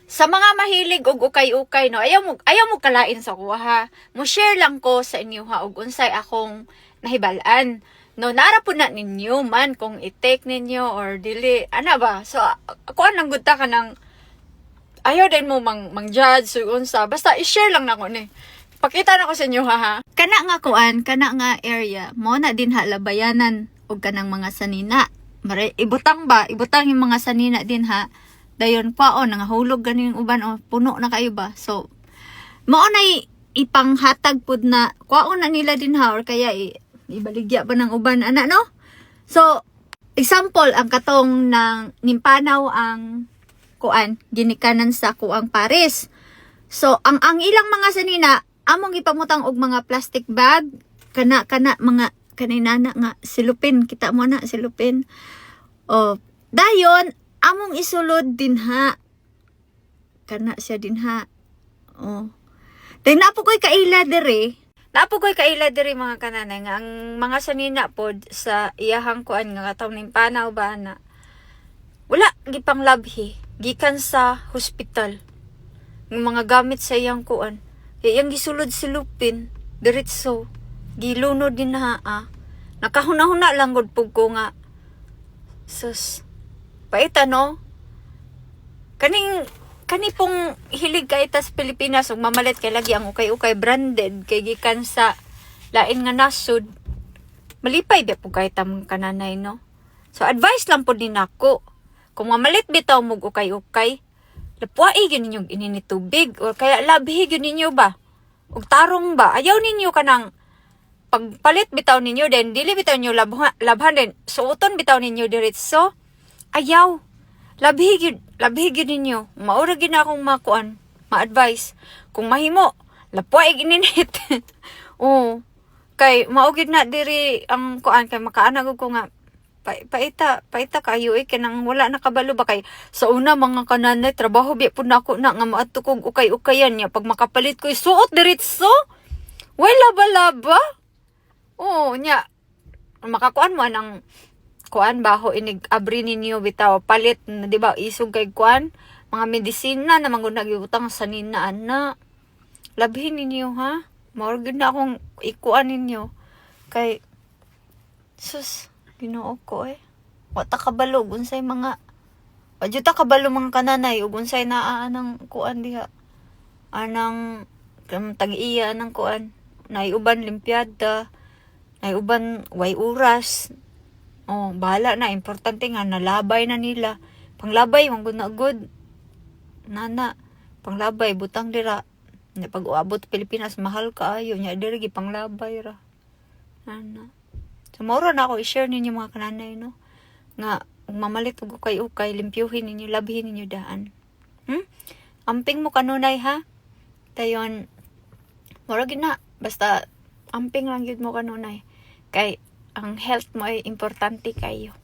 Sa mga mahilig og ukay-ukay, no, ayaw mo kalain sa kuha ha. Mo share lang ko sa inyo ha og unsay akong nahibal-an. No, nara po na ninyo man kung i-take ninyo or dili. Ana ba? So, ako ang gud ta ka ng ayaw din mo mang judge so unsa. Basta i-share lang nako ni. Pakita na ko sa inyo ha ha. Kana nga kuan, kana nga area, mo na din ha labayanan og kanang mga sanina. Mare, ibutang ba? Ibutang yung mga sanina din ha. Dayon kwaon nangahulog gani yung uban o puno na kayo ba. So mao na ipanghatag pud na kwaon na nila din ha or kaya ibaligya ba ng uban ana, no? So example, ang katong ng nimpanaw ang kuan ginikanan sa kuang Paris. So ang ilang mga sanina among ipamutang og mga plastic bag, kana kana mga kaninana nga silupin, kita mo na silupin. O dayon among isulod din ha. Kana siya din ha. Oh. Dahil napo ko'y kaila diri. Napo ko'y kaila diri, mga kananay, nga ang mga sanina pod sa iyahang kuan nga katong ning panaw ba na. Wala gipang labhi gikan sa hospital. Ng mga gamit sa iyang kuan. Kay iyang gisulod silupin diretso. Gilunod din ha ah. Nakahuna-huna lang gud pug ko nga. Sus. Paita, no? Kaning kani pong hilig kay tas Pilipinas ug mamalit kay lagi ang ukay-ukay branded kay gikan sa lain nga nasod. Malipay ba po kay tamang kananay, no? So advice lang po din nako. Kung mamalit bitaw mo og ukay-ukay, lapuai gyud ninyo inini tubig or kaya labhi gyud ninyo ba? Ug tarong ba? Ayaw ninyo kanang pagpalit bitaw ninyo, then dili bitaw ninyo labhan, labhan din suoton bitaw ninyo diretso. Ayaw. Labhi gyud ninyo. Maura gyud na akong makuan, ma-advise. Kung mahimo, lapuay gininit. Oo. Kay mao gyud na diri ang kuan kay makaana gud ko nga paita paita kayo eh kanang wala nakabalo ba. Kay sa una, mga kananay, trabaho biya pud nako na nga maadto kog ukay-ukayan niya, pag makapalit ko suot diretso, wala ba laba. Oo nya makakuan mo anang kuan baho inig abri ninyo bitaw palit na, di ba? Isog kay kuan mga medisina na manggod nagibutang sa nina ana. Labhin ninyo ha. Mao gyud na akong ikuan ninyo kay sus, Ginoo ko eh. Wa ta kabalo ug unsay mga, wa jud ta kabalo, mga kananay, ug unsay naa anang kuan diha anang tag-iya anang kuan. Naay uban limpiada, naay uban way oras. Oh, bahala na, importante nga nalabay na nila. Panglabay man gud na good. Nana, panglabay butang dira. Nya pag uabot Pilipinas mahal kaayo nya diri gi panglabay ra. Nana. So mao ra na ako i-share ninyo, mga kananay, no. Nga ug mamalit og ukay-ukay, limpyuhin ninyo, labhin ninyo daan. Amping mo kanunay ha. Dayon mura gyud na, basta amping lang gyud mo kanunay. Kay ang health mo ay importante kayo.